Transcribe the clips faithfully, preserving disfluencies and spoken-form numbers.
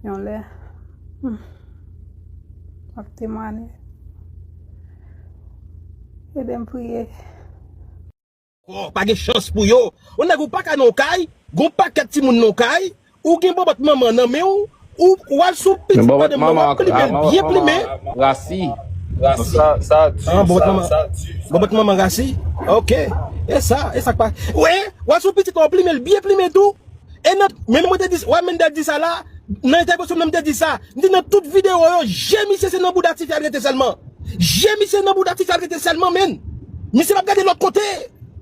Yon lè, hmm, m ap temwanye. Ede m priye. Kò, pa gen chans pou yo. Yon nèg ou pa ka nan yon kay, gon pakèt timoun nan yon kay, ou gen bòbòt manman nan men w, ou, ou al sou pitit manman, w ap plimen l byen plimen. Rasi. Sa, sa di, ah, bòbòt manman, bòbòt manman rasi. Ok. E sa, e sa k pa. Wi, w al sou pitit la, w ap plimen l byen plimen tou. E nan, men mwen te di, wè Mendel di sa la, nan entèvansyon m nan m te di sa. M di nan tout videyo yo, je misye se nan bouda tifi a l rete sèlman. Je misye nan bouda tifi a l rete sèlman, menn. Misye p ap gade lòt kote.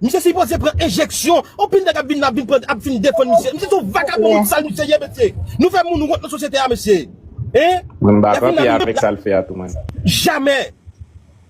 Misye sipoze pran enjeksyon. Anpil nèg ap vin la, vin pran, ap vin defann misye. Misye se yon vakabon, moun sal misye ye, mesye. Nou fè moun wont nan sosyete a, mesye. Hein? Mwen m pa kanpe avèk sa l fè a tou, mwen. Jamè.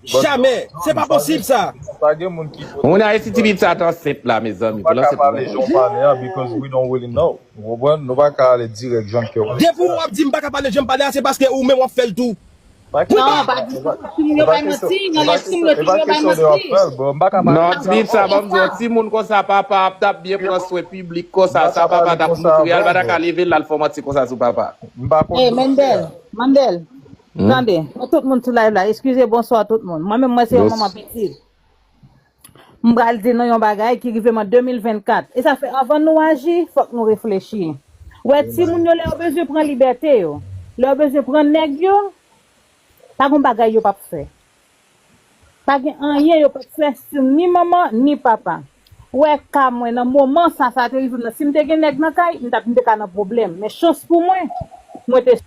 Jamè. Se pa posib sa. Pa gen moun ki. Moun a esi tibit sa t ansent la, mezanmi. Nou pa ka pale jan w pale a, because we don't really know. Ou konprann? Nou pa ka ale dirèk jan kè w. Depi w ap di m pa ka pale jan m pale a, se paske ou menm w ap fè l tou. Non, pa di sa. Timoun yo bay manti, nan laj timoun yo, timoun yo bay manti. Non, tibit sa, ban m di w, timoun konsa, papa ap t ap byen pran swen piblik konsa, sa papa t ap moute, al pa ta ka leve l, al fè w manti konsa sou papa. Eh, Mendel, Mendel. Hmm? Tande, tout moun sou live la, eskize, bonswa tout moun. Mwen menm, mwen se yon manman pitit. M pral di nou yon bagay ki rive m an de mil vennkat. E sa fè, anvan nou aji, fòk nou reflechi. Wè, timoun yo, lè yo bezwen pran libète yo, lè yo bezwen pran nèg yo, pa gon bagay yo p ap fè. Pa gen anyen yo p ap fè sou ni manman, ni papa. Wè, ka mwen, nan moman sa, sa te rive m nan, si m te gen nèg nan kay, m t ap, m te ka nan pwoblèm. Men chans pou mwen, mwen te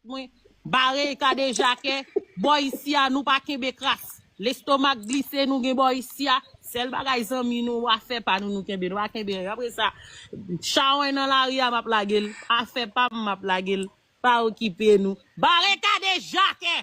mwen, bare kadejake, bò isi a, nou pa kenbe kras. Lestomak glise, nou gen bò isi a. Sèl bagay zanmi nou, afè pa nou, nou kenbe. Nou pa kenbe. Apre sa, chawony nan lari a, m ap lage l. Afè pa m, m ap lage l. Pa okipe nou. Bare kadejake!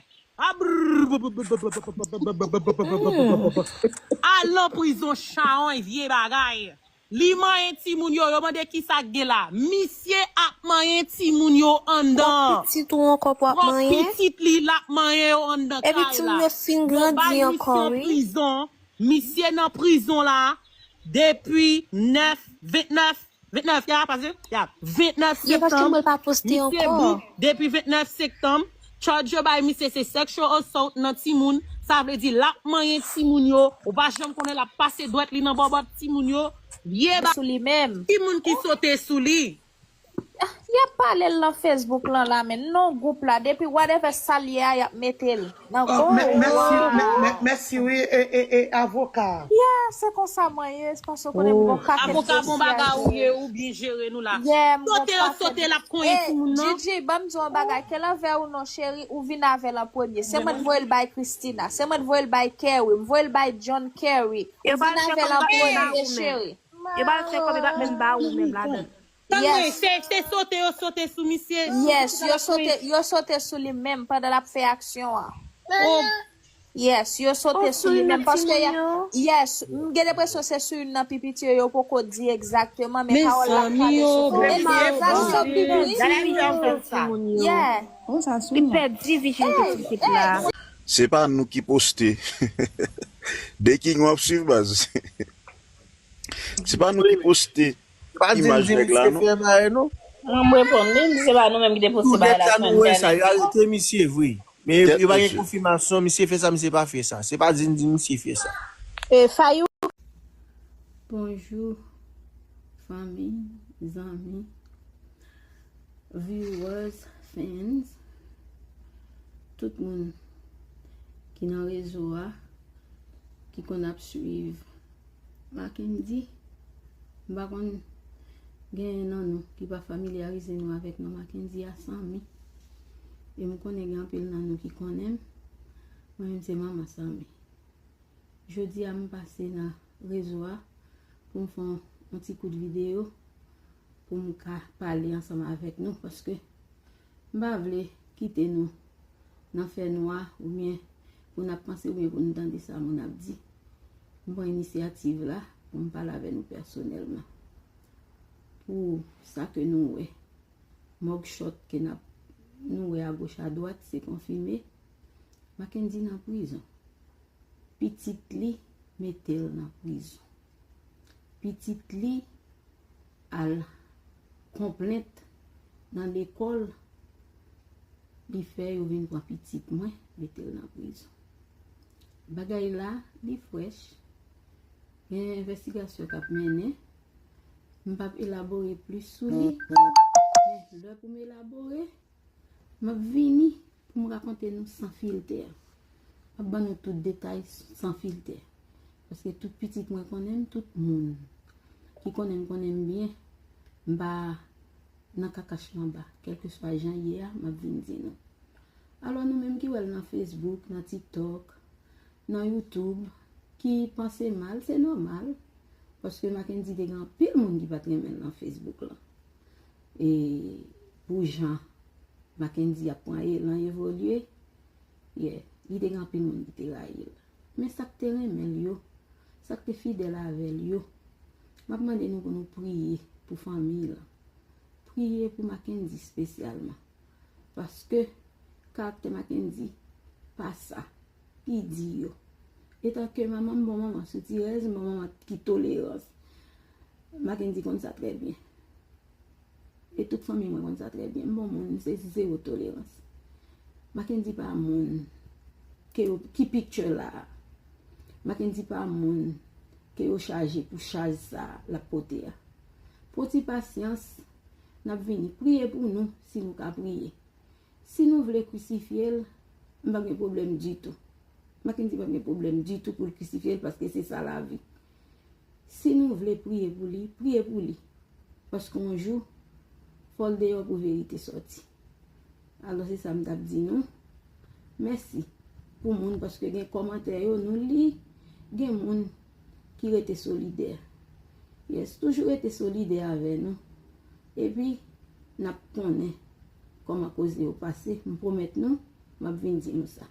Al nan prizon, chawony, vye bagay. Li manyen timoun yo, yo mande kisa k gen la. Misye ap manyen timoun yo anndan. Pitit ou ankò pou ap manyen? Pitit li, l ap manyen yo anndan kay la. Epi timoun yo fin grandi ankò, wi. Yo bay misye an prizon. Misye nan prizon la depi nèf, vennèf, vennèf, ya, pase, ya, vennèf septanm. Ye, paske mwen pa poste ankò. Misye bout depi vennèf septanm. Charge yo bay misye se sexual assault nan timoun. Sa vle di l ap manyen timoun yo. Ou pa janm konnen l ap pase dwèt li nan bòbòt timoun yo. Ye ba sou li menm. Timoun ki sote sou li. Ah, y ap pale l nan Facebook lan la, men nan gwoup la, depi whatever sa l ye a, y ap mete l nan gwoup. Mèsi, mèsi, wi, e, e, e, avoka. Yeah, se konsa mwen ye, se paske w konnen m gon pakèt dosye a jere. Avoka, bon bagay ou ye, ou byen jere nou la. Yeah, m gon pakèt. Sote yo sote, l ap konyen timoun nan. Gigi, ban m di w yon bagay, ke l anvè ou non, cheri, ou vin avè l an premye. Se mwen t voye l bay Christina, se mwen t voye l bay Kerry, m voye l bay John Kerry. Ou vin avè l an premye, cheri. Yo ba l fè kòb, yo pa t menm ba ou menm ladan. Tann mwen, se, se sote yo sote sou misye. Yes, yo sote, yo sote sou li menm pandan l ap fè aksyon an. Yes, yo sote sou li menm paske, yes, m gen enpresyon se sou youn nan pi piti yo, yo poko di egzakteman, men pawòl la k pale sou fò. Men sa, sa sot pi piti. Yeah. Li pèdi vijinite ti pitit la. Se pa nou ki poste. The King w ap swiv baz. Se pa nou ki poste imaj nèg la, non. Mwen, m reponn li, m di se pa nou menm ki te poste bagay la semèn dènye. Yo arete misye vre. Men yo pa gen konfimasyon, misye fè sa, misye pa fè sa. Se pa di n di misye fè sa. E Fayou. Bonjou, fanmi, zanmi, viewers, fans, tout moun ki nan rezo a, ki konn ap swiv Mackendy, m pa konn genyen nan nou ki pa familyarize nou avèk non Mackendy a, Samy. E m konnen gen anpil nan nou ki konnen m. Mwen menm se manman Samy. Jodi a m pase nan rezo a pou m fè yon, yon ti kout videyo pou m ka pale ansanm avèk nou, paske m pa vle kite nou nan fènwa oubyen pou n ap panse oubyen pou n tande sa moun ap di. M pran inisyativ la pou m pale avè nou pèsonèlman. Pou sa ke nou wè, mugshot ke n ap, nou wè agoch adwat, se konfime. Mackendy nan prizon. Pitit li mete l nan prizon. Pitit li al konplent nan lekòl li fè yo vin pran pitit mwen, mete l nan prizon. Bagay la, li frèch. Gen envestigasyon k ap mennen. M p ap elabore plis sou li. Men lè pou m elabore, m ap vini pou m rakonte nou san filtè. M ap ban nou tout detay san filtè. Paske tout pitit mwen konnen m, tout moun ki konnen m, konnen m byen. M pa nan kakach manba. Kèlkeswa jan ye a, m ap vin di nou. Alò, nou menm ki wè l nan Facebook, nan TikTok, nan YouTube, ki panse mal, se nòmal. Paske Mackendy te gen anpil moun ki pa t renmen l nan Facebook lan. E pou jan Mackendy ap pran elan evolye, yeah, li te gen anpil moun ki te rayi l. Men sa k te renmen l yo, sa k te fidèl avè l yo, m ap mande nou pou nou priye pou fanmi l. Priye pou Mackendy espesyalman. Paske karaktè Mackendy pa sa li di yo. Etanke manman, m bon manman soutirèz, m bon manman ki tolerans. Mackendy konn sa trè byen. E tout fanmi mwen konn sa trè byen. M bon moun, m se zewo tolerans. Mackendy pa moun ke yo, ki picture la. Mackendy pa moun ke yo chaje pou chaj sa l ap pote a. Pran ti pasyans, n ap vini. Priye pou nou, si nou ka priye. Si nou vle krisifye l, m p ap gen pwoblèm ditou. Mackendy p ap gen pwoblèm ditou pou l krisifye l, paske se sa lavi. Si nou vle priye pou li, priye pou li. Paske yon jou, fò l deyò pou verite sòti. Alò, se sa m t ap di nou. Mèsi pou moun, paske gen kòmantè yo, nou li, gen moun ki rete solidè. Yes, toujou rete solidè avè nou. Epi, n ap konnen kòman koze yo pase. M pwomèt nou, m ap vin di nou sa.